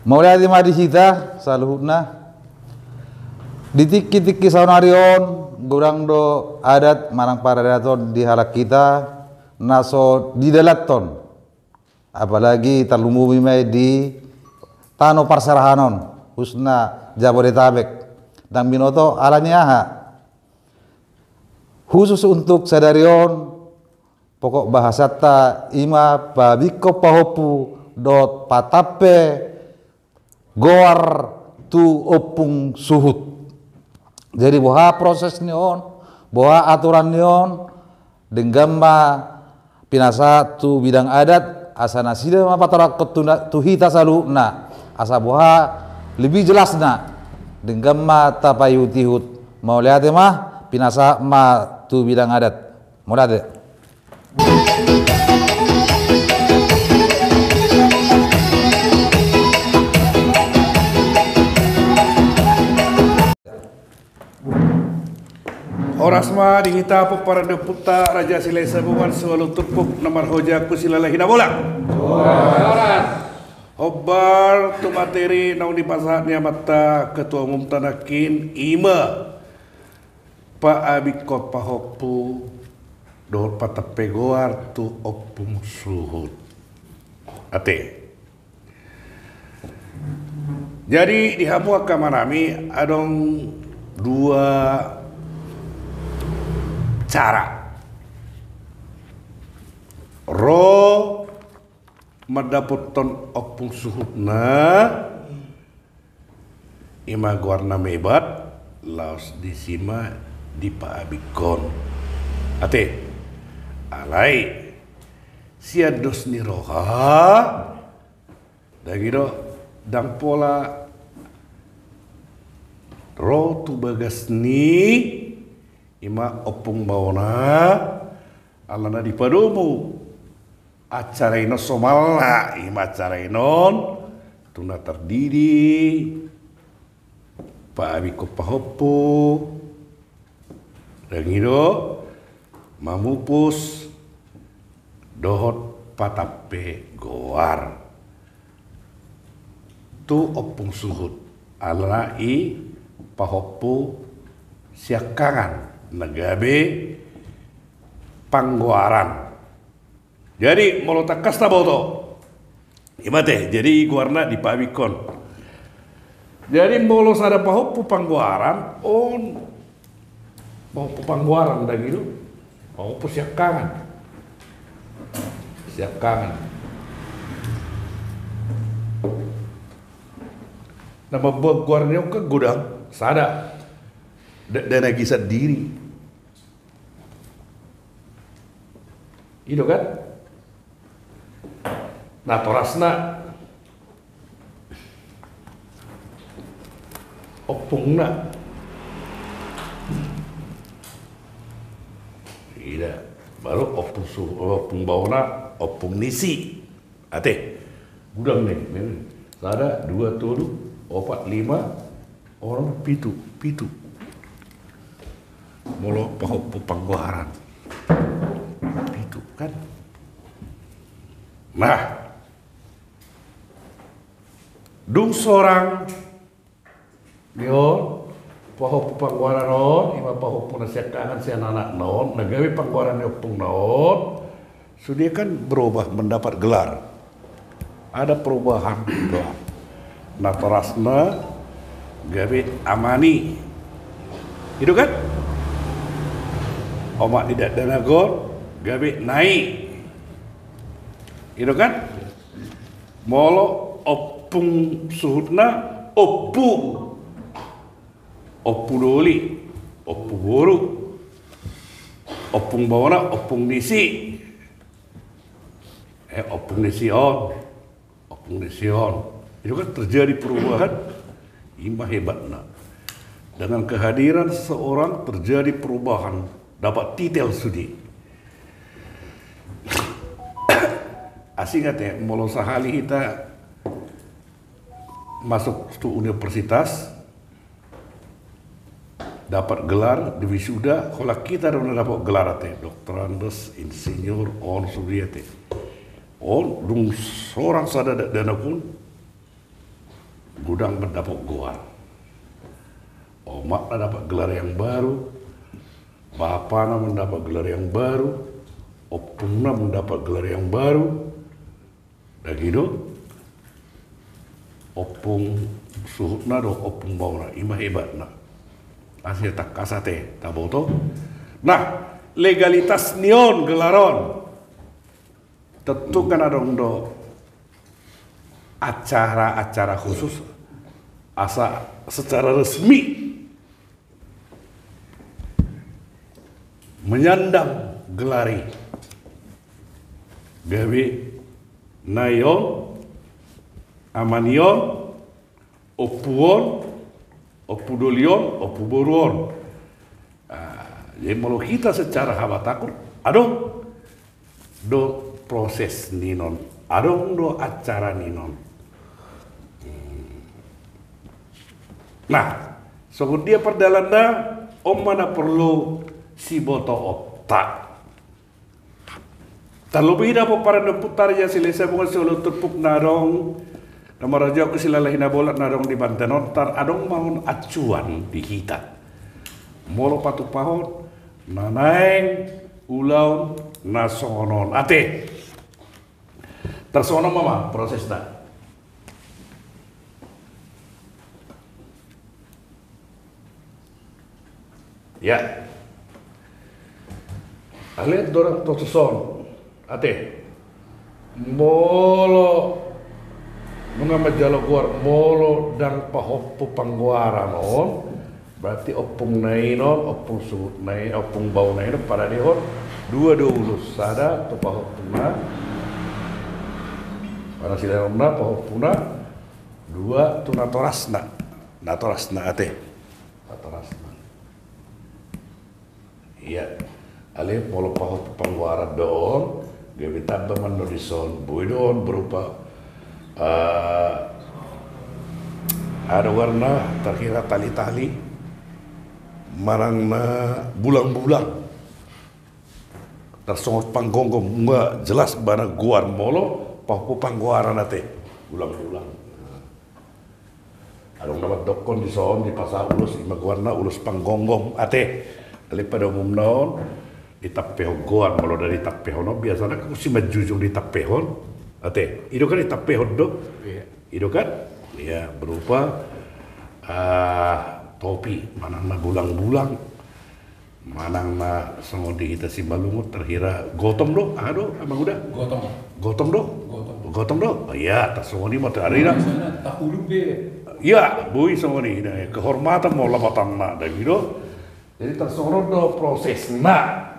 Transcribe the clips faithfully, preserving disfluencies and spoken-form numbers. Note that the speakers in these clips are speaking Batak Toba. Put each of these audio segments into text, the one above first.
Mauliate ma di hita saluhutna. Di tingki-tingki saonari on, godang do adat manang paradaton di halak hita na so didalanhon. Apalagi tarlumobi ma i di tano parserahan on, khususna Jabodetabek. Ndang binoto ala ni aha. Khusus untuk sadari on, pokok bahasanta i ma paabingkon pahompu dohot patampe goar tu ompung suhut. Jadi boha proses ni on, boha aturan ni on, denggan ma pinasahat tu bidang adat, asa nasida ma patorangkon tu na-, tu hita saluhutna, asa boha lebih jelasna, denggan ma tapaihut-ihut. Mauliate ma, pinasahat ma tu bidang adat. Mauliate. Horas ma di hita pomparan ni ompunta Raja Silahisabungan Siwalu Turpuk na marhoja Kusila Lahi Nabolak. Horas. Hombar tu materi naung dipasahat ni amanta ketua umumta nangkin, i ma paabingkon pahompu dohot patampe goar tu ompung suhut. Ate. Jadi di hamu angka amanami adong dua cara ro mandapothon ompung suhutna. I ma goarna mebat, laos disi ma dipaabingkon. Ate, alai sian dos ni roha, ndang i do, ndang pola ro tu bagas ni, i ma ompung baona, alana dipadomu acara i non somalna, i ma acara i non tu na tardidi, paabingkon pahompu, ndang i do, mamupus dohot patampe goar tu ompung suhut, alana i pahompu siangkangan na gabe panggoaran. Jadi molo tangkas taboto, i ma ate, jadi i goarna dipaabingkon. Jadi molo sada pahompu panggoaran on, pahompu panggoaran ndang i do, pahompu siangkangan. Siangkangan. Na mambuat goar ni on kan godang, sada, da-, dakdanak i sandiri. I do kan? Natorasna ompungna. Ida, baru ompung su-, ompung baona, ompung ni si. Ate, godang ni, sada, dua, tolu, opat, lima, onom, pitu, pitu. Molo pahompu panggoaran, pitu kan. Nah, dung sorang ni on, pahompu panggoaran on, i ma pahompu na siangkangan sian anakna on, na gabe panggoaran ni ompungna on, sude kan berubah mendapat gelar. Ada perubahan gelar. Natorasna gabe ama ni. I do kan? Omak ni dakdanak on gabe na i. I do kan? Molo ompung suhutna, ompu. Ompu doli, ompu boru, ompung baona, ompung ni si. Eh, ompung ni si on, ompung ni si on. I do kan terjadi perubahan. I ma hebatna. Dengan kehadiran seseorang terjadi perubahan, dapat titel sude. Asing ate, molo sahali hita masuk tu universitas, dapat gelar, di wisuda, holan hita do na dapat gelar ate, doktorandus, insinyur, on sude ate. On, dung sorang sada dakdanak on, godang mandapot goar. Omakna dapat gelar yang baru, bapana mendapat gelar yang baru, ompungna mendapat gelar yang baru. Dang i do, ompung suhutna do, ompung bauna, ima hebatna. Asi tangkas ate, taboto. Nah, legalitas ni on gelar on. Tentu kan adong do acara-acara khusus asa secara resmi menyandang gelar i. Gabe na i on, ama ni on, ompu on, ompu doli on, ompu boru on. Ah, jadi molo hita secara habatahon, adong do proses ni on, adong do acara ni on. Nah, songon dia pardalanna, on ma na porlu sibotoonta. Tarlobi na pomparan ni Ompunta Raja Silahisabungan sioloi turpuk na adong, na marajao ke Silalahi Nabolak na adong di banten on, tar adong ma on acuan di hita. Molo patupahon na naeng ulaon na songon on ate. Tarsongon on ma ma prosesna. Ya. Ale dorang tososon. Ate. Molo nunga manjalo goar, molo dang pahompu panggoaran on, berarti ompung na i on, ompung suhut na i, ompung bau na i on, paradehon dua do ulos, sada tu pahompuna, pangasilanonna, pahompuna, dua tu natorasna. Natorasna ate. Natorasna. Iya. Ale molo pahompu panggoaran do on, gabe tamba ma on dison, boi do on berupa, eh, aha do goarna, tarhira tali-tali manang na bulang-bulang. Tarsongon panggonggom, nga jelas ibana goar molo pahompu panggoaran ate. Bulang-bulang. Adong na mandokkon dison, dipasahat ulos, ima goarna ulos panggonggom ate. Ale pada umumna on ditampehon goar, molo dang ditampehon on biasana kan simanjujung ditampehon ate. I do kan ditampehon do. Iya. I do kan? Iya, berupa, ah, topi manang na bulang-bulang. Manang na songon di hita Simalungun tarhira gotong do, aha do, Amang Uda? Gotong. Gotong do? Gotong. Gotong do? Oh iya, tarsongon i ma tarhira. Misalna tahuluk be. Iya, boi songon i, nah, kehormatan ma lapatanna, dang i do. Jadi tarsongon on do prosesna.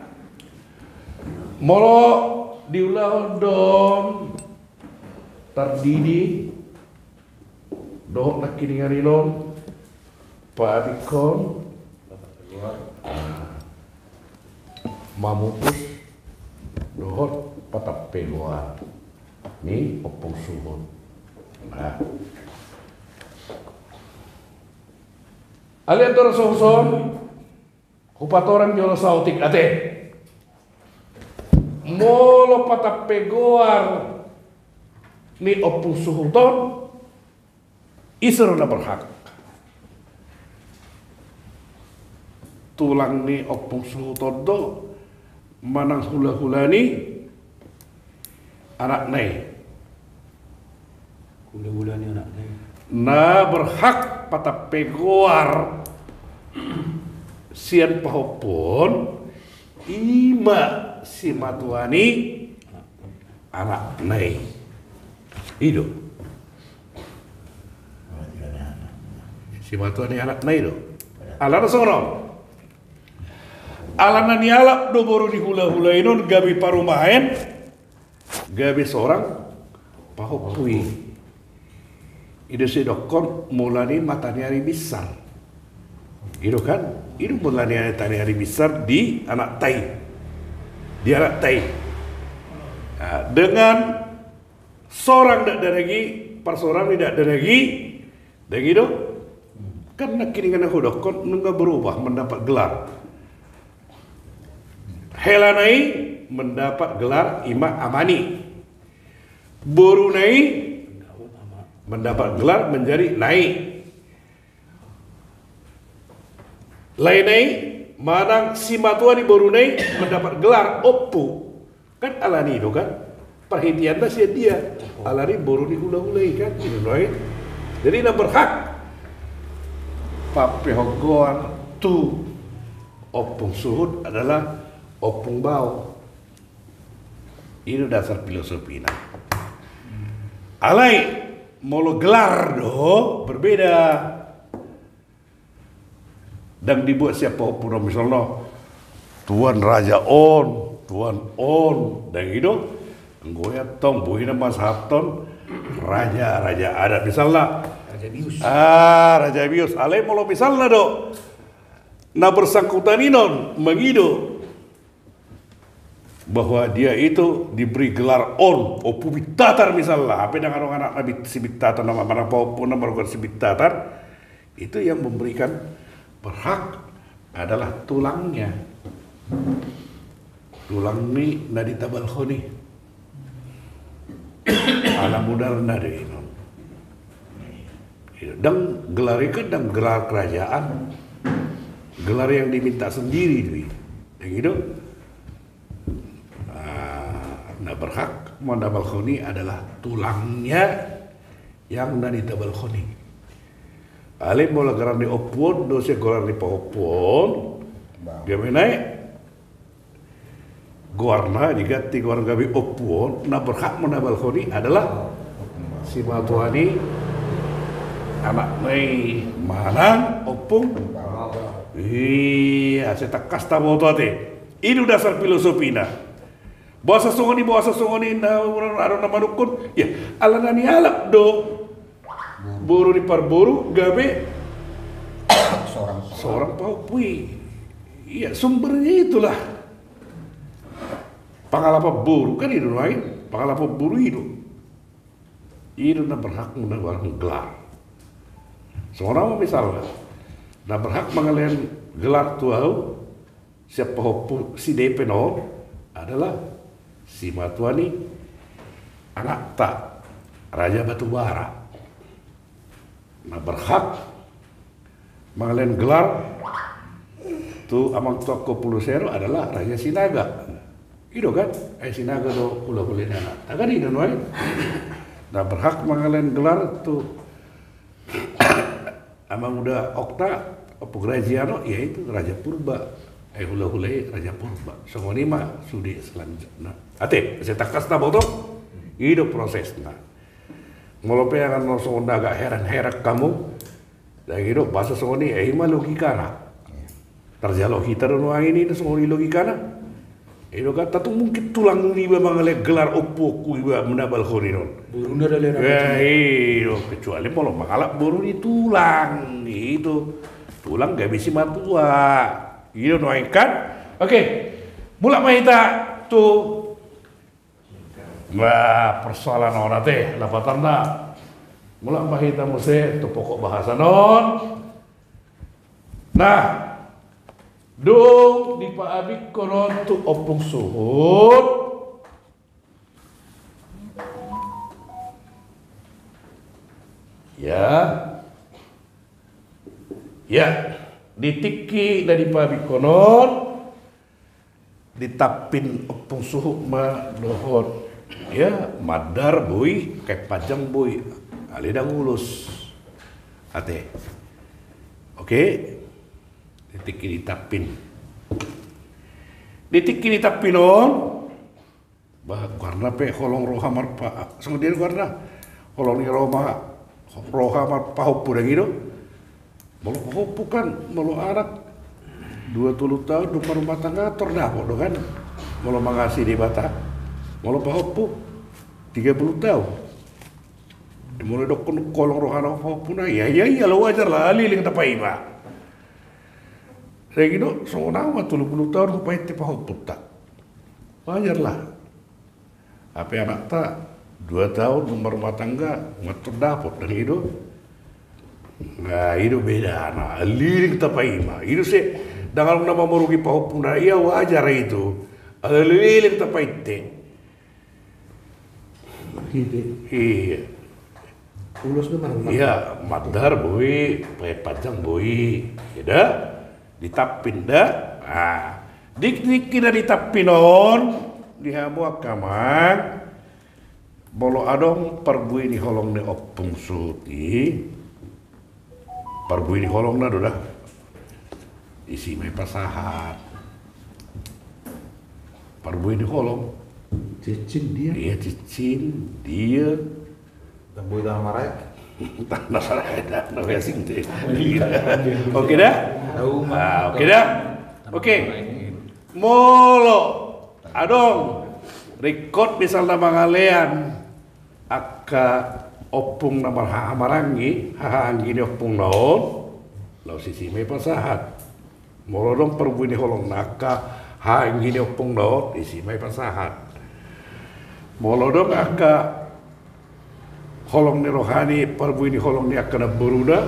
Molo diulahon do on tardidi, dohot nangkiningan i on, paabinghon, ah, mamupus, dohot patampe goar ni ompung suhut. Nah. Ale andorang songon i, hupatorang jolo saotik ate. Molo patampe goar ni ompung suhut on, ise do na berhak? Tulang ni ompung suhut on do, manang hula-hula ni anakna i? Hula-hula ni anakna i. Na berhak patampe goar sian pahompu on, ima simatua ni anakna i. I do. Simatua ni anakna i do. Alana songon on. Alana nialap do boru ni hula-hula i on gabe parumaen, gabe sorang pahompu i. I do sidokkon mula ni mata ni ari binsar. I do kan? I do mula ni mata ni ari binsar di anakta i. Di anakta i. Nah, dengan sorang dakdanak i, parsorang ni dakdanak i, dang i do? Kan nangkiningan na hudokkon nunga berubah mendapat gelar. Helana i mendapat gelar ima amani. Boruna i mendapat gelar menjadi nai. Lae nai manang simatuani boru nai mendapat gelar ompu. Kan alani do kan? Parhiteanna sian dia. Alani boru ni hulahula i kan? Jadi na berhak papehogoan tu ompung suhut adalah ompung bao. I do dasar filosofina. Alai molo gelar do berbeda. Ndang dibuat sian pahompu na misalna tuan raja on, tuan on, ndang i do. Anggo i antong boi na masahathon raja, raja adat misalna. Raja bius. Ah, raja bius. Alai molo misalna do na bersangkutan i non mangido bahwa dia itu diberi gelar on, Ompu Bintatar misalna, hape ndang adong anakna si Bintatar, nama mana pahompu na margoar si Bintatar, itu yang memberikan berhak adalah tulangnya. Tulang ni na ditabalhon i. Ala modalna do i non. Ndang gelar i kan ndang gelar kerajaan. Gelar yang diminta sendiri do i. Ndang i do. Ah, na berhak mendabalhon i adalah tulangnya yang na ditabalhon i. Alai molo gerar ni ompu on do sian gerar ni pahompu on, dia menai goarna diganti goar gabe ompu on, na berhak mendabalhon i adalah simatuani anakna i manang ompung. Ia, sai tangkas taboto ate. I do dasar filosofina. Boasa songon i, boasa songon i, na adong na manungkun. Ia, ala na nialap do boru ni parboru gabe seorang pahompu i. Ia, sumbernya itulah. Pangalapan boru kan i do nuaeng, pangalapan boru i do. I do na berhak mendabalhon gelar. Songon au ma misalna na berhak mangalehon gelar tu au sian pahompu si Depen on adalah simatuani anakta Raja Batubara. Na berhak mangalehon gelar tu amang tuangku Pulusero adalah Raja Sinaga. I do kan? Ai Sinaga do hulahula ni anakta kan, i do nuaeng. Na berhak mangalehon gelar tu amang uda okta Ompu Graziano, ia itu Raja Purba. Ai hulahula i Raja Purba. Songon i ma sude selanjutna. Ate, sai tangkas taboto? I do prosesna. Molo pe anggo songon na agak heran-heran hamu, ndang i do, boasa songon i, ai i ma logikana. Tarjalo hita do nuaeng i do songon i logikana. I do kan, tentu mungkin tulang niba mangalehon gelar ompu, ompu iba mendabalhon i non. Boruna do lera. Ya, i do, kecuali molo mangalap boru ni tulang, i do. Tulang gabe simatua. I do nuaeng kan. Oke. Mulak ma hita tu Bah, persoalan on ate, lapatanna. Mulak ma hita muse tu pokok bahasan on. Nah, dung dipaabingkon on tu ompung suhut. Ya. Ya, di tingki na dipaabingkon on, ditampin ompung suhut ma dohot, ya, mandar boi, kain panjang boi, alai ndang ulos. Ate. Oke. Di tingki ditampin. Di tingki ditampin on, bah, goarna pe holong roha marpa-, songon dia goarna? Holong ni roha ma-, roha marpahompu, ndang i do? Molo pahompu kan, molo anak dua tolu taon dung marumah tangga, tor dapot do kan? Molo mangasi Debata. Molo pahompu, tiga puluh taon. Molo didokkon holong roha na pahompuna, ia, ia, ia, lo wajar lah, leleng tapaima. Songon i do, songon au ma tolu puluh taon hupainte pahompunta. Wajar lah. Hape anakta dua taon dung marumah tangga, nga tor dapot, ndang i do? Nah, i do bedana, leleng tapaima. I do se, ndang adong na mamorugi pahompuna, ia wajar itu. Alai leleng tapainte. Iya. Ulos do marang. Ia, mandar boi, paet panjang boi. Ida, ditampin da. Nah, di tingki na ditampin on, di hamu angka amang, molo adong parbue ni holong ni ompung suhut i, parbue ni holongna do da. Isi ma i pasahat. Parbue ni holong. Cincin dia. Ia, cincin dia. Tambui tanah maraek. Tanah maraek, tanah asing deh. Oke da? Tahu, ah, oke da? Oke. Molo adong ringkot misalna mangalean angka ompung na marhahamaranggi, hahaanggi ni ompungna on, laos isi ma i pasahat. Molo adong parbue ni holongna angka hahaanggi ni ompungna on, isi ma i pasahat. Molo adong angka holong ni roha ni parbue ni holong ni angka namboruna,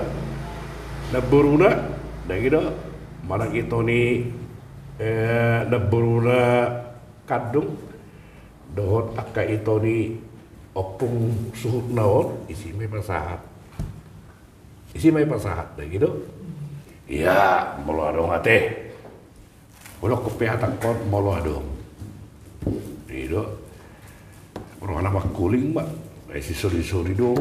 namboruna, dang i do, manang ito ni, eh, namboruna kandung, dohot angka ito ni ompung suhutna on, isi ma i pasahat. Isi ma i pasahat, dang i do. Ia, molo adong ate. Molo pe hatangkon molo adong. I do. Rohana mangkuling ma. Ai sisorisori do.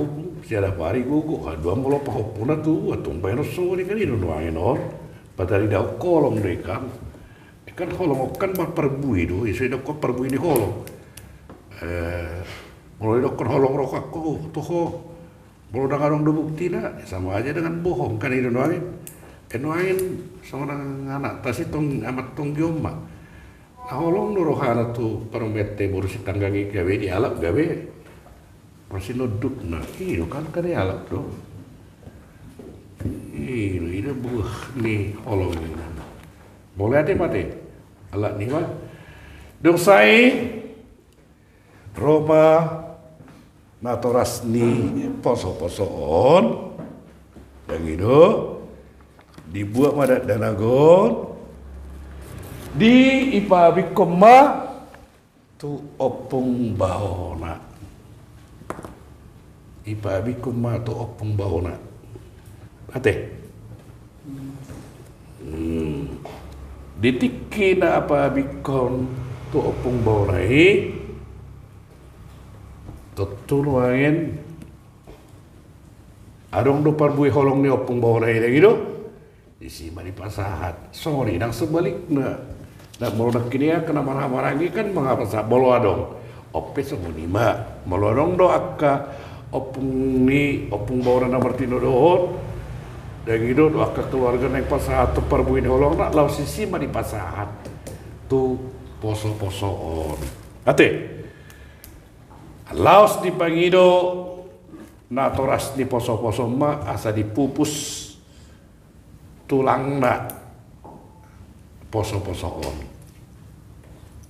Siadapari gogo. Haduan molo pahompuna tu, tung baenon songon i kan i do nuaeng on. Pataridaon holong do i kan. I kan holong on kan marparbue do. Iso i do parbue ni holong. Eh, molo i do holong rohangku tu ho. Molo dang adong do buktina, ya sama aja dengan bohong, kan i do nuaeng. Eh, nuaeng songon anakta si tong, amat tonggi on ma. Na holong do rohana tu parumaenta boru Sitanggang i gabe dialap gabe. Marsinondukna, i do kan, kan dialap do. I do, i do buah ni holong i. Molo ate mate, alap ni ma. Dung sai, ro ma natoras ni posoposo on, dang i do, dibuat ma dakdanak on, dipaabingkon ma tu ompung baona. Dipaabingkon ma tu ompung baona. Ate. Hmm. Di tingki na paabingkon tu ompung baona i, tontu nuaeng adong do parbue holong ni ompung baona i, dang i do. Isi ma dipasahat. Songon i nang sebalikna. Nah, molo nangkin i angka na marhahamaranggi kan mangapasahat molo adong. On pe songon i ma. Molo adong do angka ompung ni, ompung baona na martinodohon, dang i do, do angka keluarga naeng pasahat tu parbue ni holongna, laos isi ma dipasahat tu posoposo on. Ate. Laos dipangido natoras ni posoposo on ma asa dipupus tulangna posoposo on.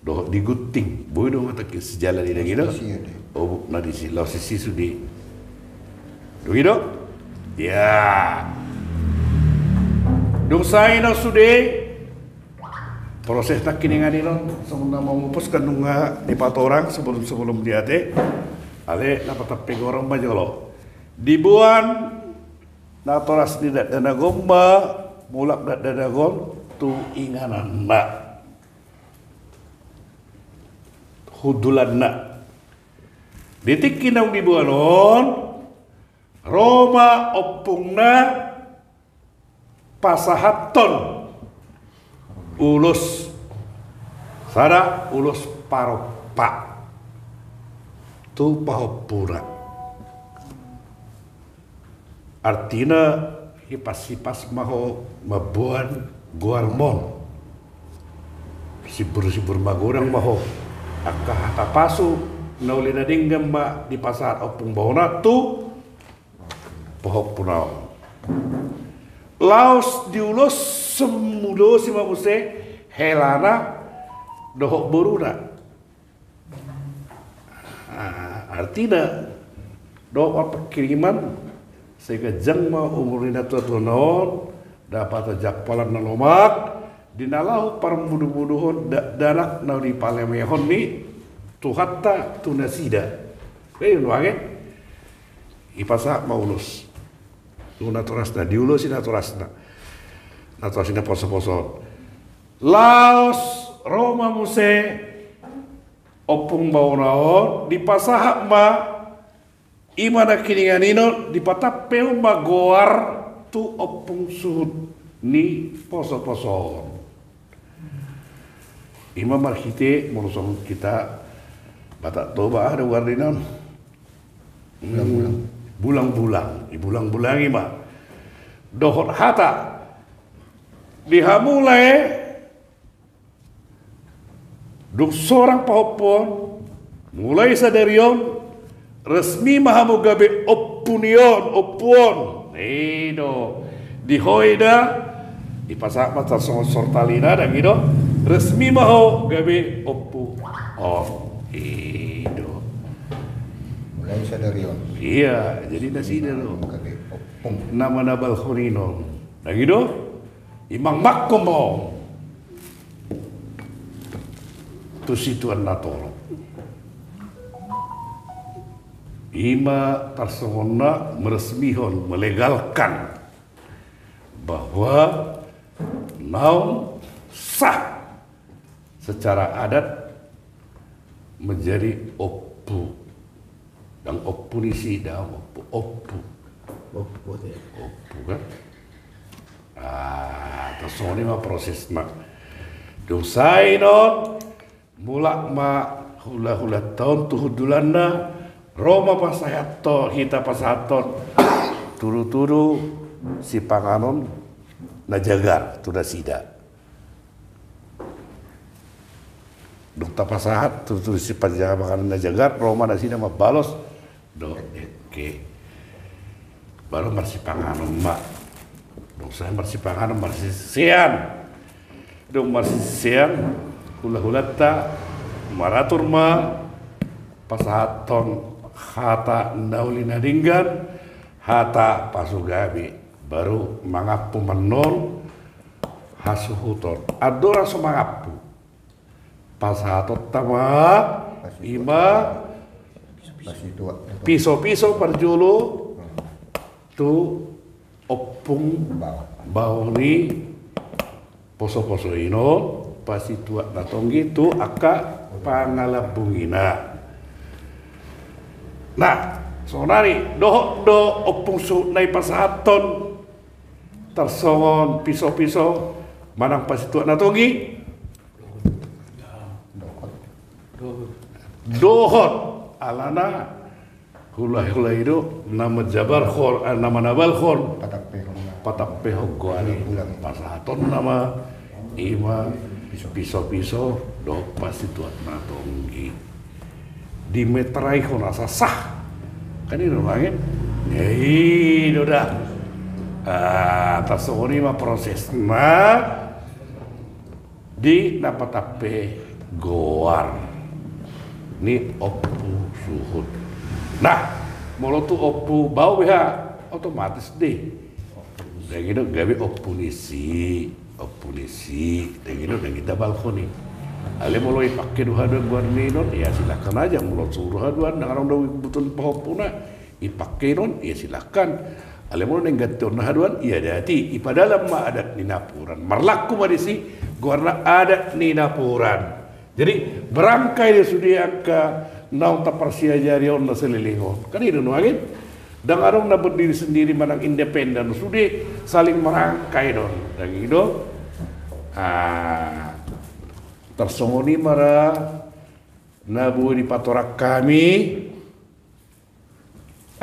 Dohot digunting, boi do mata sijala di daging do. Isi, isi, isi. Oh, na disi, laos isi sude. Dung i do? Ya. Dung sai na sude, proses nangkiningan i do, songon na mamupus kan nunga dipatorang sebelum-sebelum di ate. Ale na patampe gorong ma jolo. Diboan natoras ni dakdanak on ma, mulak dakdanak on tu ingananna. Hundulanna. Di tingki naung diboan on, ro ma ompungna pasahathon ulos, sada ulos parompa tu pahompuna. Artina, hipas-hipas ma ho mamboan goarmon. Simbur-simbur magodang ma ho. Angka hata pasu na uli na denggan ma dipasahat ompung baona tu pahompuna on. Laos diulos, diulosi ma muse helana dohot boruna. Ah, artina, dohot ma pangkirimon, sai ganjang ma umur ni natuatuana on, dapot jampalan na lomak, di na laho parmudubuduhon dakdanak na dipalemehon ni Tuhanta tu nasida. Dang i do nuaeng. Dipasahat ma ulos tu natorasna, diulosi natorasna. Natorasna poso-poso on. Laos ro ma muse ompung baona on, dipasahat ma i ma nangkiningan i on, dipatampehon ma goar tu ompung suhut ni poso-poso on. I ma marhite molo songon hita Batak Toba, aha do goar ni on? Bulang-bulang. Bulang-bulang. Dibulang-bulangi ma dohot hata, di hamu lae, dung sorang pahompu on, mulai sadari on resmi ma hamu gabe ompu ni on, ompu on. I do. Di ho i da, dipasahat ma tarsongon sor tali na, dang i do. Resmi ma ho gabe ompu on. I do. Mulai sadari on. Iya, jadi nasida do. Gabe ompu. Na manabalhon i on. Dang i do. Imangmangkon ma ho tu situan na torop. I ma tarsongon na meresmihon, melegalkan bahwa naung sah secara adat menjadi ompu. Dang ompu ni si, dang ompu, ompu. Ompu, ya. Ompu, kan? Ah, tarsongon i ma prosesna. Dung sae on, mulak ma hula-hulanta on tu hundulanna, ro ma pasahathon, hita pasahathon tudu-tudu sipanganon na jagar tu nasida. Dung tapasahat tudu-tudu sipanganon na jagar, ro ma nasida mambalos dohot eke. Baru marsipanganon ma. Dung sae marsipanganon, marsisean. Dung marsisean, hula-hulanta maratur ma pasahathon hata na uli na denggan, hata pasugabe. Baru mangampu ma annon hasuhuton. Andorang so mangampu, pasahatonta ma i ma piso-piso parjolo tu ompung bao ni poso-poso i on, pasituak na tonggi tu angka pangalambungina. Nah, saonari dohot do ompung suhut na i pasahathon tarsongon piso-piso manang pasituak na tonggi. Dohot alana hula-hula i do na manjabarhon, eh, na manabalhon, patampehon goar i. Pasahatonna ma i ma piso-piso dohot pasituak na tonggi. Dimetraihon asa sah. Kan i do nuaeng. Ia i do da. Ah, tarsongon i ma prosesna di na patampe goar ni ompu suhut. Nah, molo tu ompu bao beha otomatis dei. Dang i do gabe ompu ni si, ompu ni si, dang i do dang i tabalhon i. Alai molo ipake do haduan goar ni on, ia silahkan aja, molo suhut haduan, dang adong do ibutuhon pahompuna, ipake on, ia silahkan. Alai molo naeng gantionna haduan, ia dati, ipadalan ma adat ni napuran. Marlaku ma disi goarna adat ni napuran. Jadi, barangkai do sude angka naung taparsiajari on na saleleng on. Kan i do nuaeng. Dang adong na berdiri sendiri manang independen, sude saling merangkai do on. Dang i do. Ah, tarsongon i ma ra na boi dipatorang hami.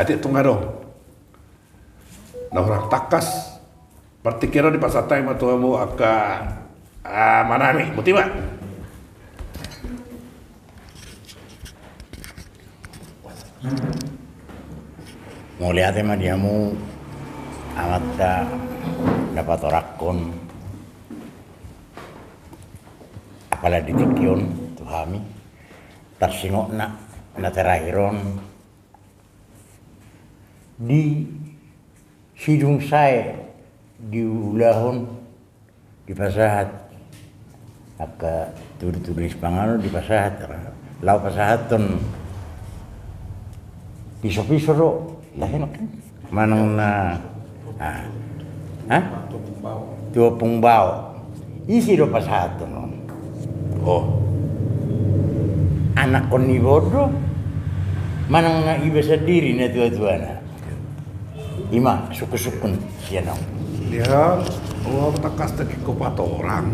Atik tung adong na hurang tangkas, partingkian on dipasahat hami ma tu hamu angka, ah, amanami, botima. Mauliate ma di hamu amanta na patorangkon apala di tingki on tu hami. Tarsingotna na terakhir on, di sidung sae diulahon, dipasahat angka tudu-tudu ni sipanganon, dipasahat laho pasahathon piso-piso do. Tahe ma kan? Manang na, ah. Hah? Tu Ompung Bao. Ise do pasahaton on? Oh. Anakkon ni boru do? Manang na iba sandiri na tua-tuana? Ima, sungkun-sungkun sian au. Ya, uang tangkas tagi ko patorang.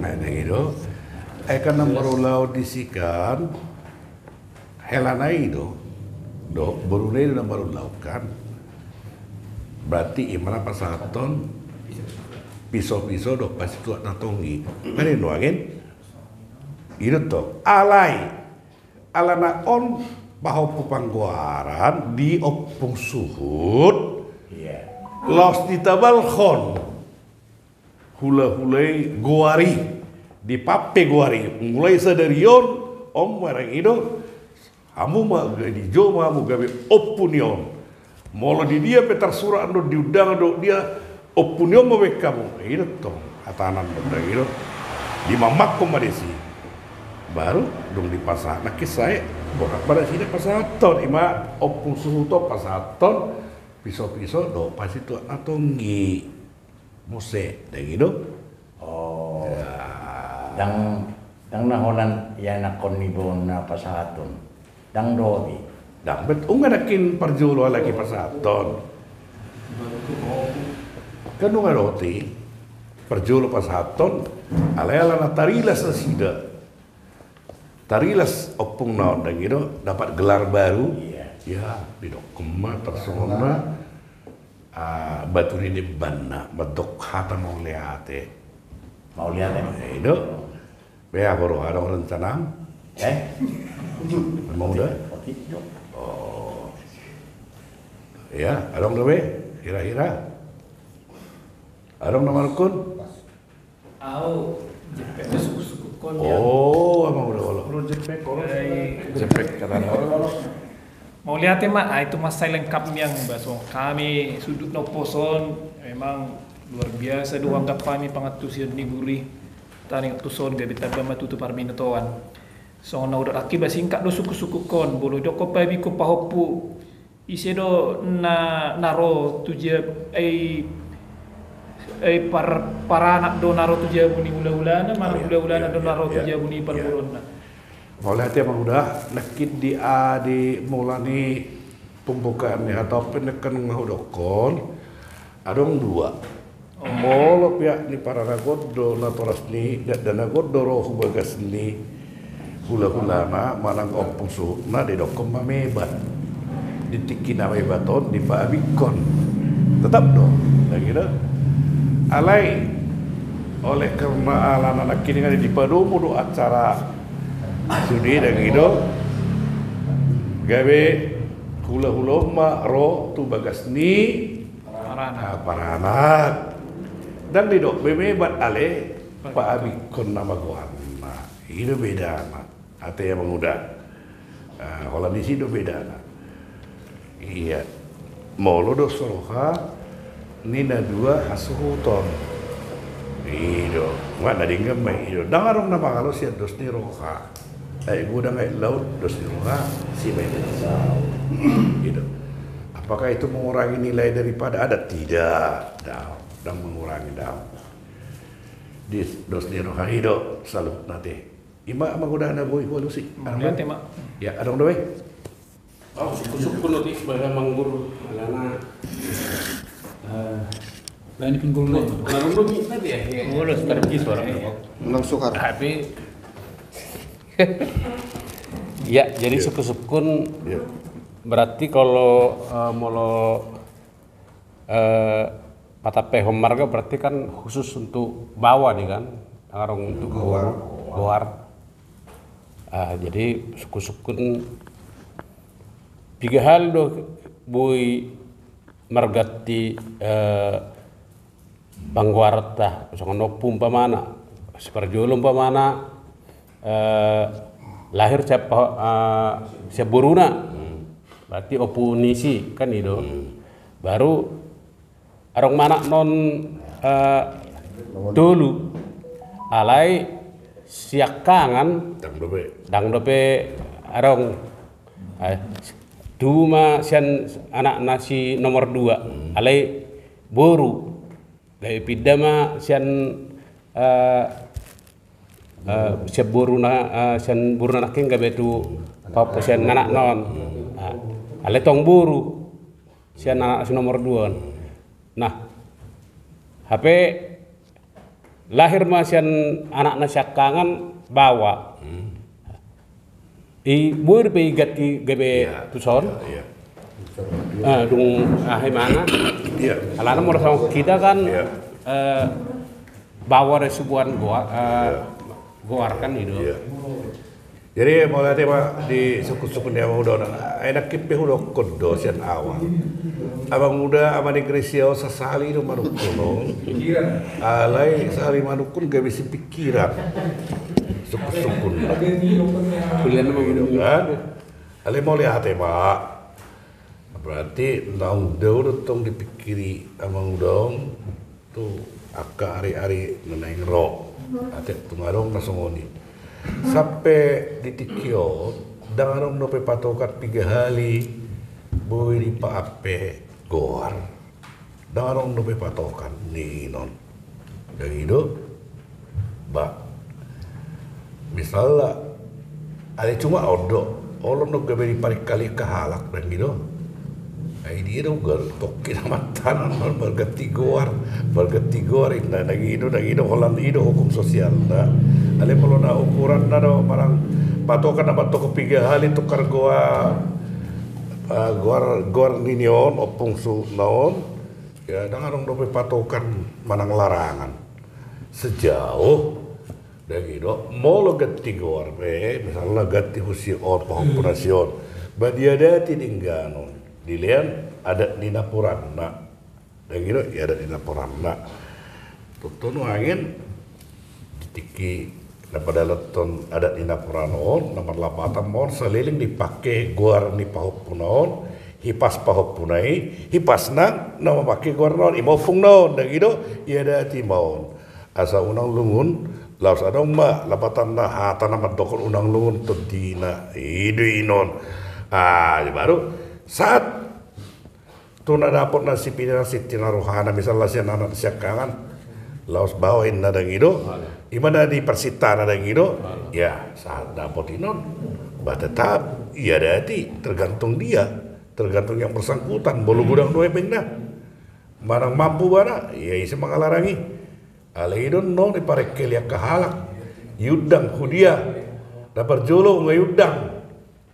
Nah, na i do. Ai kan na marulaon disi kan. Helana i do, do, boruna i do na marulaon kan. Berarti ima na pasahaton piso-piso dohot pasituak na tonggi. Kan i do age? I do tong. Alai, alana on pahompu panggoaran di ompung suhut. Iya. Laos ditabalhon. Hula-hula i goar i, dipampe goar i, mulai sadari on, on ma rang i do, hamu ma, dijou ma hamu gabe ompu ni on. Molo di dia pe tarsurat do, di undangan do, dia ompu ni on ma baen hamu. I do tong, hatana do, rang i do. Dimamangkon ma disi. Baru, dung dipasahat, nangkin sae, borhat ma nasida pasahathon, ima ompung suhut on pasahathon, piso-piso, dohot pasituak na tonggi. Muse, dang i do? Oh. Ya. Dang, dang na holan ianakhon ni bona pasahaton. Dang dohot i. Dang, bet unga nangkin parjolo alai pasahaton. Kan unga dohot i. Parjolo pasahaton, alai ala na tarilas nasida. Tarilas ompungna on, dang i do, dapat gelar baru. Iya. Ya, didokkon ma tarsongon na, ah, batu ni dembanna, mandok hata mauliate. Mauliate. I do. Be, aha do, adong rencanam? Eh? Emang udah? Oke, oke. Oh. Ya, adong do be, kira-kira. Adong na manungkun? Au, jempek do sungkun-sungkunkon. Oh, emang udah olo. Olo jempek, olo. Jempek, kata olo. Mauliate ma, ah, itu masai lengkap nian, bah, songon hami suhut na ompung on, memang luar biasa do huanggap hami pangantusion ni boru i. Taringot tu son gabe tamba ma tutu parbinotoan. Songon na hudok nangkin, bah, singkat do sungkun-sungkunkon, molo didokkon paabingkon pahompu. Ise do na, na ro tu jabu, ai, ai par-, paranak do na ro tu jabu ni hula-hulana, manang hula-hulana do na ro tu jabu ni parboruonna. Mauliate ma, udah, nangkin di, ah, di mula ni pembukaan ni hata on pe nangkin nga hudokkon, adong dua. Molo pihak ni paranak on do natoras ni, da-, dang na gondang ro hu bagas ni hula-hulana manang ompung suhutna, didokkon ma mebat. Di tingki na mebat on dipaabingkon. Tetap do, dang i do. Alai, oleh karena alana nangkin nga dipadomu do acara sude, dang i do. Gabe hula-hula on ma ro tu bagas ni paranak. Ah, paranak. Dang didok be mebat, alai paabingkon nama goarna. I do bedana. Ate, amang uda. Ah, holan disi do bedana. Iya. Molo dos roha ni na dua hasuhuton. I do. Nga na denggan ma i do. Dang adong na mangalo sian dos ni roha. Aek godang aek laut, dos ni roha, si ma i do. I do. Apakah itu mengurangi nilai daripada adat? Tidak. Dang, dang mengurangi, dang. Di dos ni roha i do saluhutna, ate. Ima, amang uda, na boi hualusi. Mauliate ma. Ya, adong do be? Oh, sungkun-sungkun ate, basa manggur, alana. Eh, lain pinggul lo. Lalu lo minta dia, ya. Ulos tergi suara. Menang sukar. Tapi, ya, jadi sungkun-sungkun. Ya. Berarti kalau, eh, molo, eh, patampehon marga berarti kan khusus untuk baoa i kan, dang adong untuk goar. Goar. Ah, jadi sungkun-sungkun piga hali do boi marganti, eh, panggoaran, tah, songon ompu umpamana, si parjolo umpamana, eh, lahir sian pa-, eh, sian boruna. Hmm. Berarti ompu ni si, kan i do. Hmm. Baru adong ma anak non, eh, tolu. Alai siangkangan. Dang dope. Dang dope adong. Eh, Tubu ma sian anakna si nomor dua, alai boru. Gabe pinda ma sian, eh, eh, sian boruna, eh, sian boruna nangkin gabe tu pahompu sian anakna on. Ah, alai tong boru sian anak si nomor dua on. Nah, hape lahir ma sian anakna siangkangan baoa. I boi dope i ganti gabe tuson. Ah, dung aha imana. Alana molo songon hita kan, eh, baoa do subuan goar, eh, goar kan i do. Jadi mauliate ma di sungkun-sungkun ni amang uda on. Ai nangkin pe hudokkon do sian awal, amang uda, ama ni Gresia on sasali do manungkun on. Alai sasali manungkun gabe sipingkiran sungkun-sungkun. Alai mauliate ma. Berarti naung dao do tong dipingkiri amang uda on tu angka ari-ari na naeng ro. Ate tung adong na songon i. Sampe di tingki on ndang adong dope patokan piga hali boi dipaampe goar. Ndang adong dope patokan ni inon. Ndang i do. Ba misalna, alai cuma on do, olo do gabe diparingkali angka halak, ndang i do. Ai dia do, gal tokki na mantanan marganti goar, marganti goar inna, ndang i do, ndang i do, holan i do hukum sosialna. Alai molo na ukuranna do manang patokan na mantong piga hali tukar goar, eh, goar, goar ni on, ompung suhutna on. Ya, ndang adong dope patokan manang larangan. Sejauh, ndang i do, molo ganti goar pe, misalna ganti husi on, pahompu na si on. Ba diadati dengganon, dilean adat ni napuranna. Ndang i do, i adat ni napuranna. Tontu nuaeng di tingki na padalathon adat ni napuran on, na marlapatan ma on saleleng dipake goar ni pahompuna on, hipas pahompuna i, hipas nang na mamake goarna on, i ma ompungna on, ndang i do, iadati ma on. Asa unang lungun, laos adong ma lapatanna hata na mandokkon unang lungun tondina, i do inon. Ah, baru saat tu na dapot na sipinansinti na rohana, misalna sian anak siangkangan, laos baoa inna, ndang i do. I ma na di parsintana, ndang i do. Ya, saat dapot inon, ba tetap iadati, tergantung dia, tergantung yang bersangkutan, molo godang do hepengna. Manang mampu ibana, ia ise mangalarangi. Alai i do annon diparengkeli angka halak. Iundang, hu dia? Na parjolo nga iundang.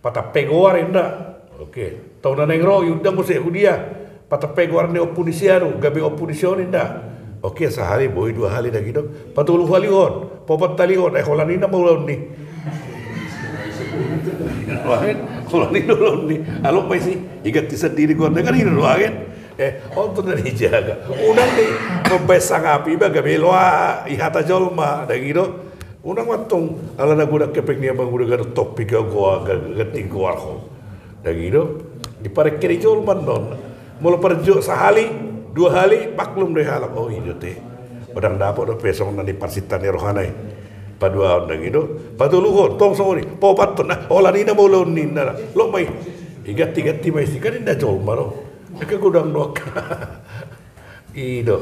Patampe goar inna. Oke. Tong na naeng ro iundang muse, hu dia? Patampe goar ni ompu ni si anu, gabe ompu ni si on inna. Oke, sahali boi, dua hali, ndang i do. Patolu halihon, paopat halihon, eh, holan i nama ulaon ni. Holan i nama ulaon ni. Alop ma isi, iganti sandiri goarna, kan i do nuaeng. Eh, on tu na dijaga. Unang di mambaen sangap iba gabe loa i hata jolma, ndang i do. Unang mantong ala na godang hepeng ni amang uda gabe tong piga goar, ga-, ganti goar ho. Ndang i do. Diparengkeli jolma annon. Molo parjolo sahali, dua hali, maklum do i halak. Oh, i do te. Ndang dapot dope songon na di parsinta ni rohana i. Paduahon, ndang i do. Patoluhon, tong songon i. Paopathon, ah, holan i nama ulaon ni inna. Lop ma i. Iganti-ganti ma isi, kan inna jolma do. Angka godang do angka. I do.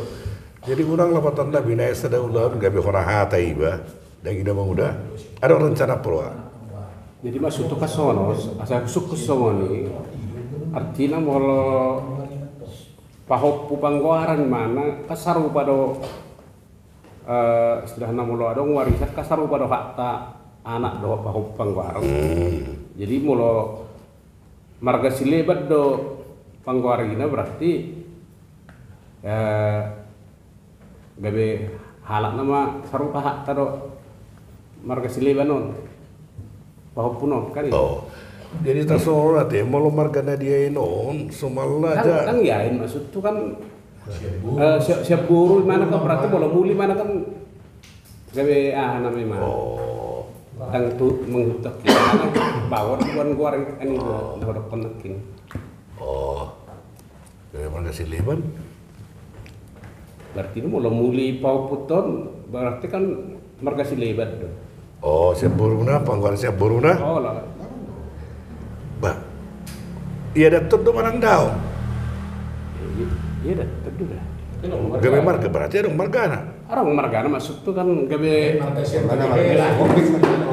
Jadi unang lapatanna binaen sada ulaon gabe hona hata iba. Ndang i do amang uda. Adong rencana pro. Jadi maksudhu kan songon on, asa husungkun songon i. Artina molo pahompu panggoaran imana, kan sarupa do, eh, istilahna molo adong warisan kan sarupa do hakta anak dohot pahompu panggoaran. Hmm. Jadi molo marga Sileban do panggoarina, berarti, eh, gabe halak nama sarupa hakta do marga Sileban on, pahompuna on, kan i? Oh. Jadi tarsongon on ate, molo marga na diain on, somalna ndang, ja- ndang diain, maksudhu kan, eh, siap, siap boru imana kan, berarti molo muli imana kan gabe aha nama imana. Oh. Ndang tu menghutak imana, baoa do subuan goar, kan i do, ndang dokkon nangkin. Oh. Gabe marga Sileban. Berarti do molo muli pahompu on, berarti kan marga Sileban do. Oh, siap boruna, panggoaran siap boruna. Oh, lah. Bah. Ia, daton do manang daong. Ia, daton do da. Gabe marga, berarti adong margana. Adong margana, maksud tu kan gabe.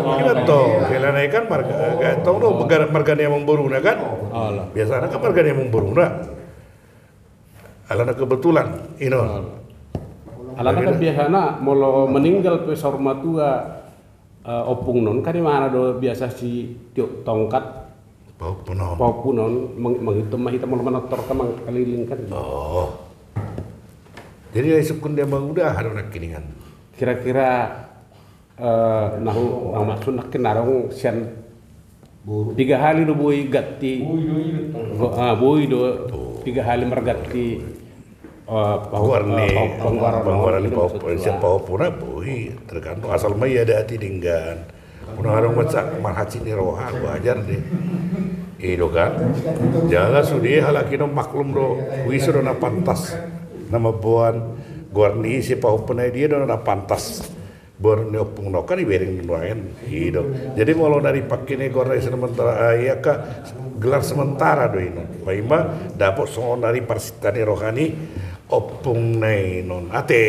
Ima tong, hela na i kan marga, tong do marga ni amangboruna kan. Biasana kan marga ni amangboruna. Alana kebetulan, ino. Alana kan biasana molo meninggal pe saur matua, ompungna on kan imana do biasa sitiop tongkat. Pahompunon. Pahompunon, mangihuthon ma hita molo manortor kan mangkaliling kan. Oh. Jadi na disungkun di amang uda aha do nangkiningan? Kira-kira na hu, na maksud nangkin adong sian piga hali do boi ganti. Boi do piga hali marganti. Goar ni panggoaran ni pahompu, sian pahompuna boi, tergantung asal ma ia dati denggan. Unang adong mansai marhansit ni roha, wajar do i. I do kan. Jala sude halak i do maklum do, ise do na pantas na mamboan goar ni ise, pahompuna i, dia do na pantas. Goar ni ompungna on kan dibereng nuaeng i do. Jadi molo na dipake i goar na i sementara, ia angka gelar sementara do i non. Paima dapot songon na di parsinta ni roha ni ompungna i non ate.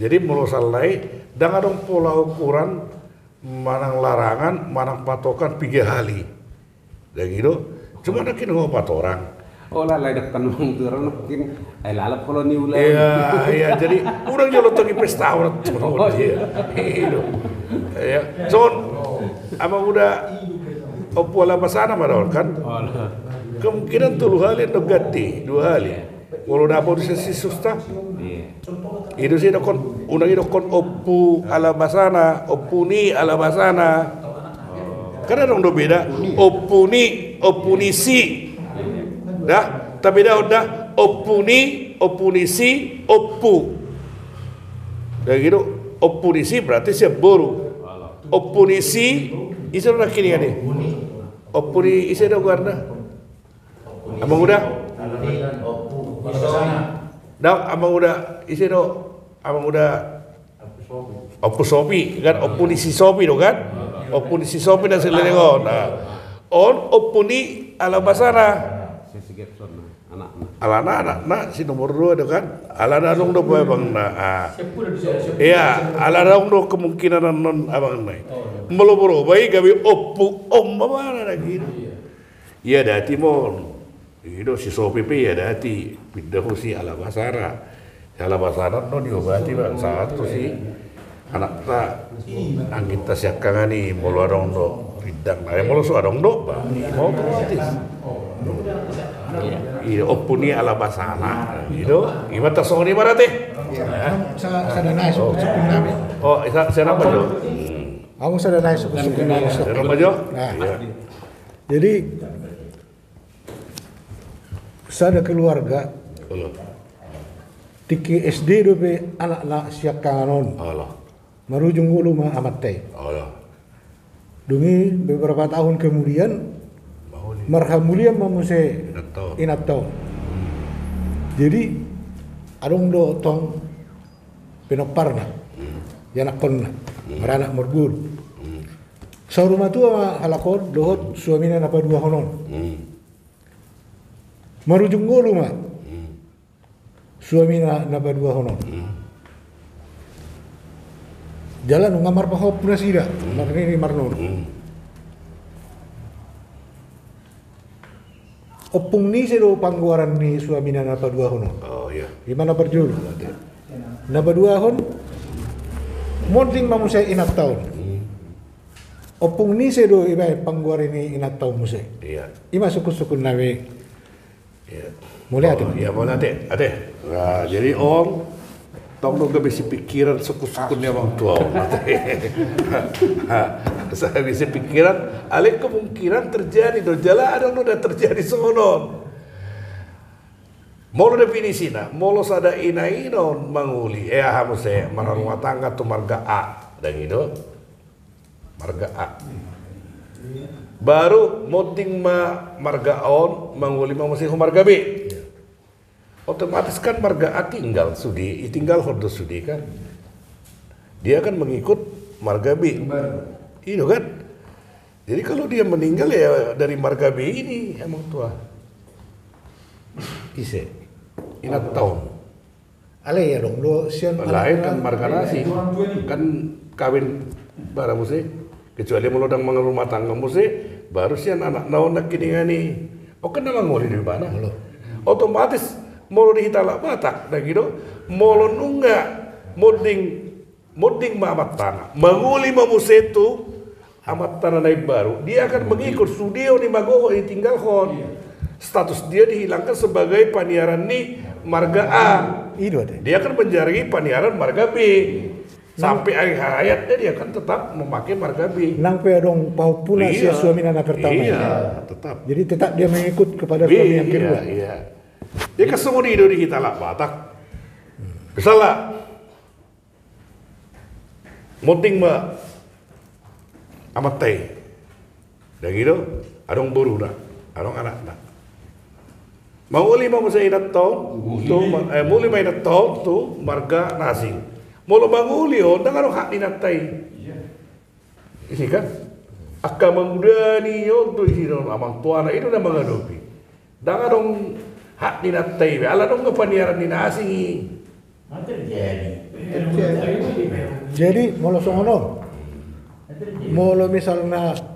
Jadi molo sala i ndang adong pola ukuran manang larangan manang patokan piga hali. Dang i do. Cuma nangkin ho patorang. Ola lai dakkan mangturang nangkin. Ai lalap kolo ni ula. Iya, iya, jadi unang jolo tongi pesta urat. Oh iya. I do. Iya. Son, amang uda, Ompu Alabasana ma do on kan. Kemungkinan tolu hali do ganti, dua hali. Molo dapot di sesi susta. I do, sai dokkon, unang i dokkon Ompu Alabasana, Ompu ni Alabasana. Kan adong do beda. Ompu ni, Ompu ni si. Da, tabedahon da. Ompu ni, Ompu ni si, Ompu. Dang i do, Ompu ni si berarti sian boru. Ompu ni si, ise do nangkiningan i? Ompu ni ise do goarna? Amang uda? Dang, amang uda, ise do? Amang uda Ompu Sopi kan, Ompu ni si Sopi do kan? Ompu ni si Sopi na sileleng on. Nah. On Ompu ni Alabasana. Alana anakna si nomor dua do kan? Alana adong do abangna. Iya, alana adong do kemungkinan annon abangna i. Molo boru ba i gabe Ompu, om abangna na gitu. Ia dati ma on. I do, si Sopi pe ia dati pinda ho si Alabasana. Si Alabasana do diobati ba sahat tu si anakta, angginta siangkangan i, molo adong do pindang. Ai molo so adong do ba i ma otomatis. I do, Ompu ni Alabasana. I do, ima tasongon i ma rate. Sada nai so. Oh, siapa jo? Au sada nai so. Siapa jo? Jadi sada keluarga. Tingki S D dope anakna siangkangan on. Marujung ngolu ma amanta i. Dung i beberapa tahun kemudian marhamulian ma muse inanta on. Jadi adong do tong pinomparna, ianakkonna, maranak marboru. Saur matua ma halak on dohot suamina na paduahon on. Marujung ngolu ma suamina na paduahon on. Jala nunga marpahompu nasida, marnini marnono. Ompung ni ise do panggoaran ni suamina na paduahon on? Ima na parjolo. Na paduahon, monding ma muse inanta on. Ompung ni ise do ibaen panggoaran ni inanta on muse? Ima sungkunsungkunna be. Mauliate. Ia mauliate ate. Jadi on tong do gabe sipikiran sungkunsungkun ni amang tua on ate. Sai gabe sipikiran, alai kemungkinan terjadi do, jala adong do na terjadi songon on. Molo definisina, molo sada ina i non mangoli, eh, aha muse, marrumah tangga tu marga A, dang i do. Marga A. Baru monding ma marga A on, mangoli ma muse tu marga B. Otomatis kan marga A tinggal sude, ditinggalhon do sude kan. Dia kan mengikut marga B. I do kan. Jadi kalau dia meninggal ya dari marga B ini, amang tua. Ise? Inanta on. Alai adong do sian lain kan marga na asing. Kan kawin bara muse. Kecuali molo ndang mangarumah tangga muse, baru sian anakna on nangkiningan i. On kan na mangoli do ibana. Otomatis molo di hita halak Batak, ndang i do, molo nunga monding, monding ma amantana, mangoli ma muse tu amantana na imbaru, dia akan mengikut, sude on i magohon, ditinggalhon. Status dia dihilangkan sebagai paniaran ni marga A. I do ate. Dia akan menjadi paniaran marga B. Sampai akhir hayatnya dia akan tetap memakai marga B. Nang pe adong pahompuna sian suamina na pertama. Iya, tetap. Jadi tetap dia mengikut kepada suami yang kedua. Iya, iya. Dia kan songon i do di hita halak Batak. Misalna, monding ma amanta i. Ndang i do, adong boruna, adong anakna. Mangoli ma muse inanta on tu, eh, mangoli ma inanta on tu marga na asing. Molo mangoli on, ndang adong hak ni inanta i. Isi kan? Angka mangudani on do isi on, amang tuana i do na mangadopi. Ndang adong hak ni inanta i be, ala adong do paniaran ni na asing i. Jadi molo songon on, molo misalna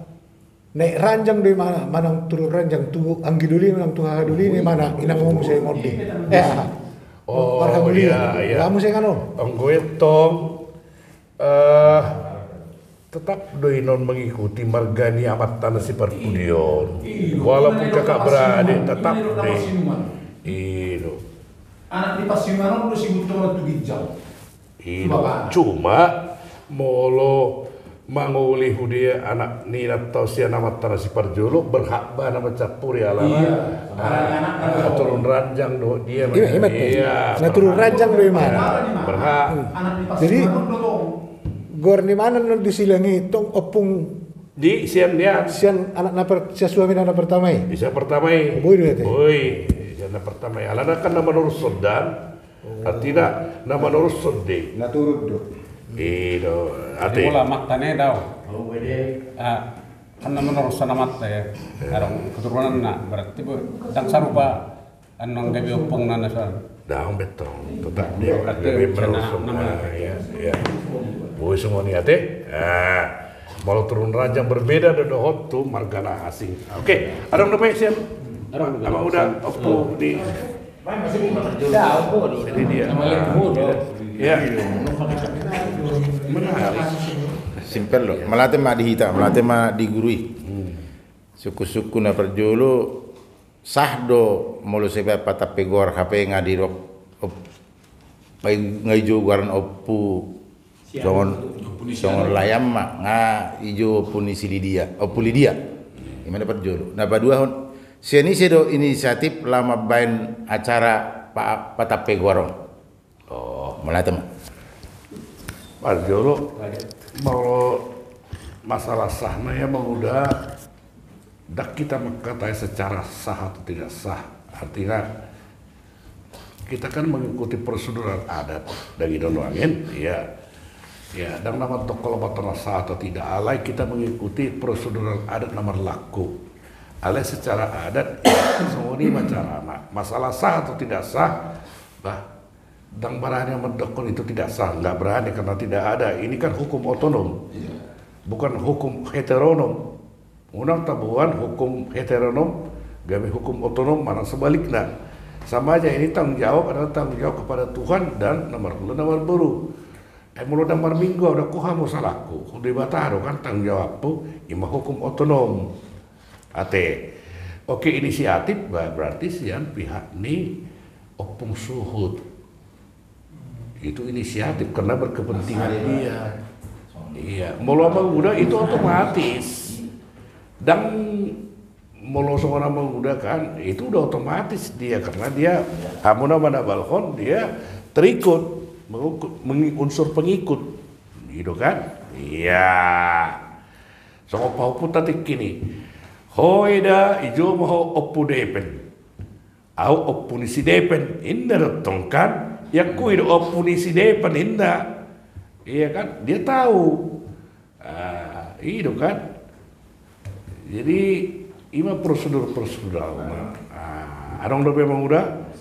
naik ranjang do imana, manang turun ranjang, tu anggi doli manang tu haha doli ni imana, inang on muse monding. Eh, aha. Oh, marhaha doli. Iya, iya. Muse kan on. Anggo i tong, eh, tetap do inon mengikuti marga ni amanta na siparpudi on. Walaupun kakak beradik, tetap do. I do. Anak ni Pasiungan on do si Butongan tu ginjang. I do. Cuma molo mangoli sude anak ni inanta on sian amanta na siparjolo, berhak ibana mancampuri alana. Iya. Ah, turun ranjang do dia. Iya, ima tutu. Iya, na turun ranjang do imana. Berhak. Jadi goar ni imana na di silang i tong ompung di sian dia. Sian anak na per-, sian suamina na pertama i. Sian pertama i. Boi do ate. Boi, sian na pertama i. Alana kan na manorushon do. Artina na manorushon do. Na turut do. I do, ate. Molo amanta na i do. Ah, kan na manorushon amanta i. Adong keturunanna, berarti bo, ndang sarupa annon gabe ompungna na so. Ndang be tong, tetap dia gabe manorushon. Iya, iya. Boi songon i ate. Ah, molo turun ranjang berbeda do dohot tu marga na asing. Oke, adong dope sian. Adong dope. Amang Uda, ompu di. Jadi dia. Iya. Menarik. Simpel do. Mauliate ma di hita, mauliate ma di guru i. Sungkun-sungkun na parjolo, sah do molo sian patampe goar hape nga didok, op-, nga i-, nga ijou goaran ompu. Songon, songon layam ma, nga ijou ompu ni si Lidia, ompu Lidia. Ima na parjolo. Na paduahon, sian ise do inisiatif laho mambaen acara pa-, patampe goar on? Oh, mauliate ma. Parjolo, molo masalah sahna i, Amang Uda, ndang kita mengkatai secara sah atau tidak sah. Artinya, kita kan mengikuti prosedural adat. Ndang i do nuaeng, iya. Ya, ndang na mandok molo patampe sah atau tidak, alai kita mengikuti prosedural adat na marlaku. Alai secara adat, ya, songon i ma carana. Masalah sah atau tidak sah, bah, ndang berani mandokkon itu tidak sah, nggak berani karena tidak ada. Ini kan hukum otonom, bukan hukum heteronom. Unang taboan hukum heteronom gabe hukum otonom, manang sebaliknya. Sama aja, ini tanggung jawab adalah tanggung jawab kepada Tuhan dan na marhula na marboru. Eh, molo ndang marminggu au, ndang huhut hamu salahku, tu Debata do kan tanggung jawabku, ima hukum otonom. Ate, oke, inisiatif, ba-, berarti sian pihak ni ompung suhut. Itu inisiatif, karena berkepentingan dia. Iya, molo Amang Uda itu otomatis. Ndang, molo songon Amang Uda kan, itu udah otomatis dia, karena dia, hamu na manabalhon, dia terikut, mengikut, mengi-, unsur pengikut. Gitu kan? Iya. Songon pahompu tatingki ni. Ho eda, ijou ma ho ompu Depen. Au ompu ni si Depen, inna do tong kan? Iangkui do ompu ni si Depen, inna. Iya kan? Dia tahu. Ah, i do kan? Jadi, ima prosedur-prosedur au ma. Ah, adong dope Amang Uda?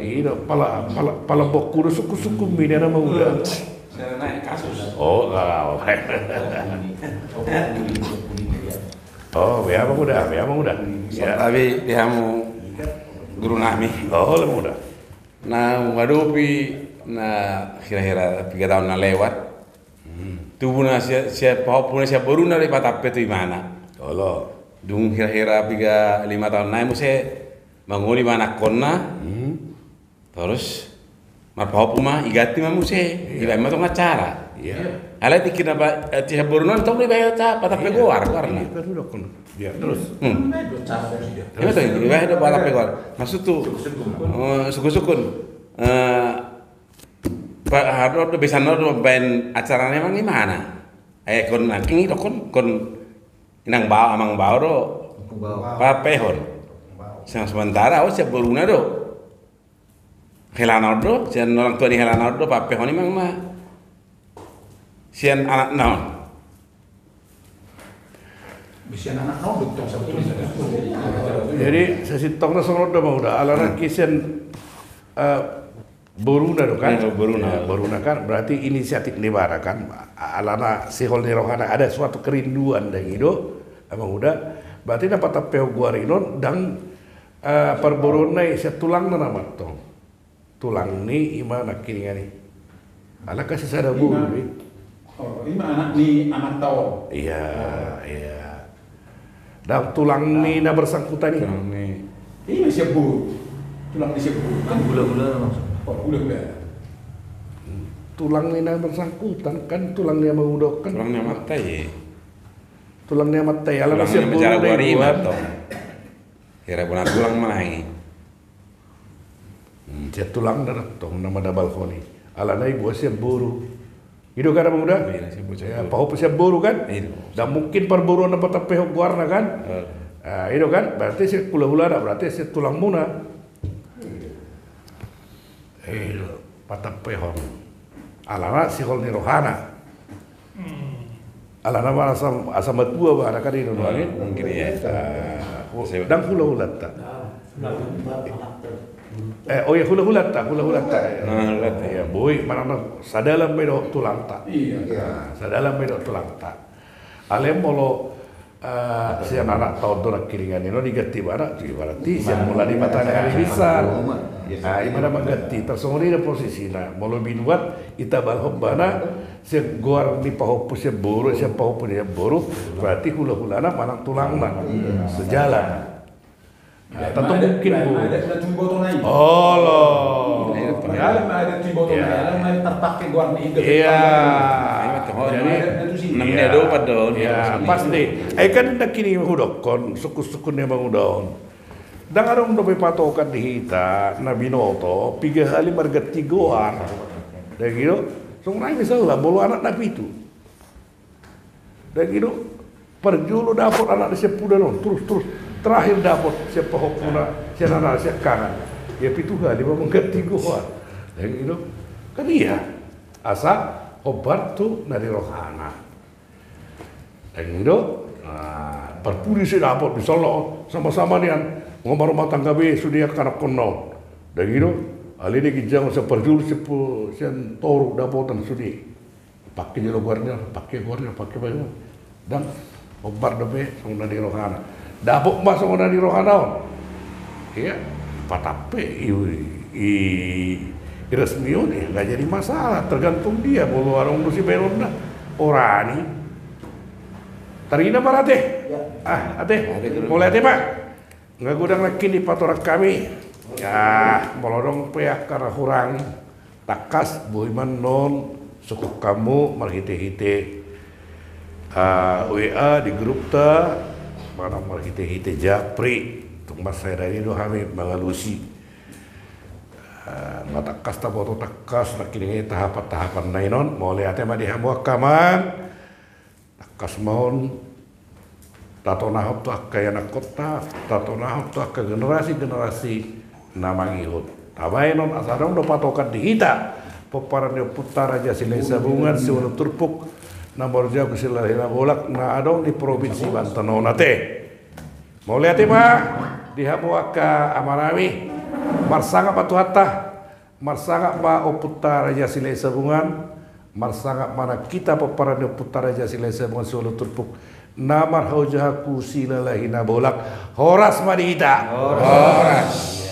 Ino pala pala pala bokku do sukku-sukku mina nama uda. Saya naik kasus. Oh, oh, ya Bang Uda, ya Bang Uda. Ya. Tapi dia mau guru nami. Oh, Bang Uda. Na mangadopi na hira-hira piga taon na lewat. Hmm. Tubu na sia sia pahompu na sia boru na di patampe tu imana. Olo. Dung hira-hira piga lima taon na muse mangoli ma anakkonna. Hmm. Terus marpahompu ma, iganti ma muse. Iya. Ibaen ma tong acara. Iya. Alai tingki na ba sia boru na tong dibaen acara patampe goar goarna. Iya, kan udah kono. Iya, terus. Hmm. Iya, betul. Ibaen do patampe goar. Maksud tu, eh, sukun-sukun. Eh, pa, ado do besan do baen acara memang imana. Eh, kon nangking do kon, kon inang bao, amang bao do. Bao. Pampehon. Sang sementara, oh, sia boru na do. Helana on do, sian orang tua ni helana on do, pampehon imang ma. Sian anak na on. Sian anak na on do tong sabotulna. Jadi sasintongna songon on do Bang Uda, alana ke sian, eh, boru na do kan? Iya, boru na. Ya, boru na kan, berarti inisiatif ni bara kan. Alana sihol ni rohana ada suatu kerinduan dang i do, Bang Uda. Berarti na patampehon goar i non dang Eh, parboruon na i sian tulangna nama tong. Tulang ni ima nangkiningan i. Alana sisada boru i. Oh, ima anak ni amanta on. Iya, iya. Dang tulang ni na bersangkutan i. Tulang ni. Ima sian boru. Tulang ni sian boru. Kan hula-hula maksud. Oh, hula-hula. Tulang ni na bersangkutan kan tulang ni amanta on kan. Tulang ni amanta i. Tulang ni amanta i. Alana sian boru na i. Hira bona tulang ma nai. Hmm, sian tulang na tong na madabalhon i. Alana i boru sian boru. I do kan Bang Uda? Iya, sian boru, sian boru. Ya, pahompu sian boru kan? Iya. Dang mungkin parboruon na patampehon goarna kan? Iya. Ah, i do kan? Berarti sian hula-hulana, berarti sian tulangmuna. Eh, patampehon. Alana sihol ni rohana. Alana ma asa, asa matua ba anak i do. Mungkin iya. Dang hula-hulanta. Eh, oh iya, hula-hulanta, hula-hulanta. Hula-hulanta. Iya, boi manang sadalan ma i dohot tulangta. Iya. Sadalan ma i dohot tulangta. Alai molo Eh, sian anak taon tu nangkiningan i non diganti ibana tu ibarat i sian mula ni mata ni ari bisa. Ah, ibana mangganti tarsongon i do posisina molo binuat itabalhon ibana sian goar ni pahompu sian boru, sian pahompu ni sian boru, berarti hula-hulana manang tulangna sejalan. Tantu mungkin bu. Olo. Iya. Jadi pasti. Eh, kan nangkiningan hudokkon sukun-sukun ni amang uda on. Dang adong dope patokan di hita na binoto piga hali marganti goar. Dang i do. Songon i misalna molo anak na pitu. Dang i do, parjolo dapot anak na siampudan on, terus, terus, terakhir dapot sian pahompuna, sian anak siangkangan. Ia pitu hali ma mangganti goar. Dang i do, kan ia, asa hombar tu na di rohana. Dang i do, parpudi se dapot, misalna on, sama-sama nian, nunga marumah tangga be sude angka anakkonna on. Dang i do, alai na ginjangan sian parjolo sian toru dapotan sude. Pake jolo goarna, pake goarna, pake goarna. Dang, hombar dope songon na di rohana. Dapot ma songon na di rohana on. Ia, patampe i, i, i resmi on, ia, nggak jadi masalah. Tergantung dia, molo adong do sibaenonna. Orani. Tarida ma ate. Ah, ate. Mauliate ma. Nga godang nangkin dipatorang hami. Ya, molo adong pe angka na hurang tangkas boi ma annon sungkun hamu marhite-hite, ah, W A di grupta, manang marhite-hite japri. Tung mansai dadi do hami mangalusi. Ah, nga tangkas taboto tangkas nangkin i tahapan-tahapan na i non. Mauliate ma di hamu angka amang. Tangkas ma on tatonahon tu angka ianakkonta, tatonahon tu angka generasi-generasi na mangihut. Tabaen on asa adong do patokan di hita pomparan ni ompunta Raja Silahisabungan, Simanjuntak Turpuk, na marjabu Silahi Nabolak, na adong di provinsi Banten on ate. Mauliate ma di hamu angka amanami. Marsangap ma Tuhanta. Marsangap ma Ompunta Raja Silahisabungan. Marsangap ma nang hita pomparan ni Ompunta Raja Silahisabungan siualu turpuk na marhaojahan tu Silalahi Nabolak. Horas ma di hita. Horas.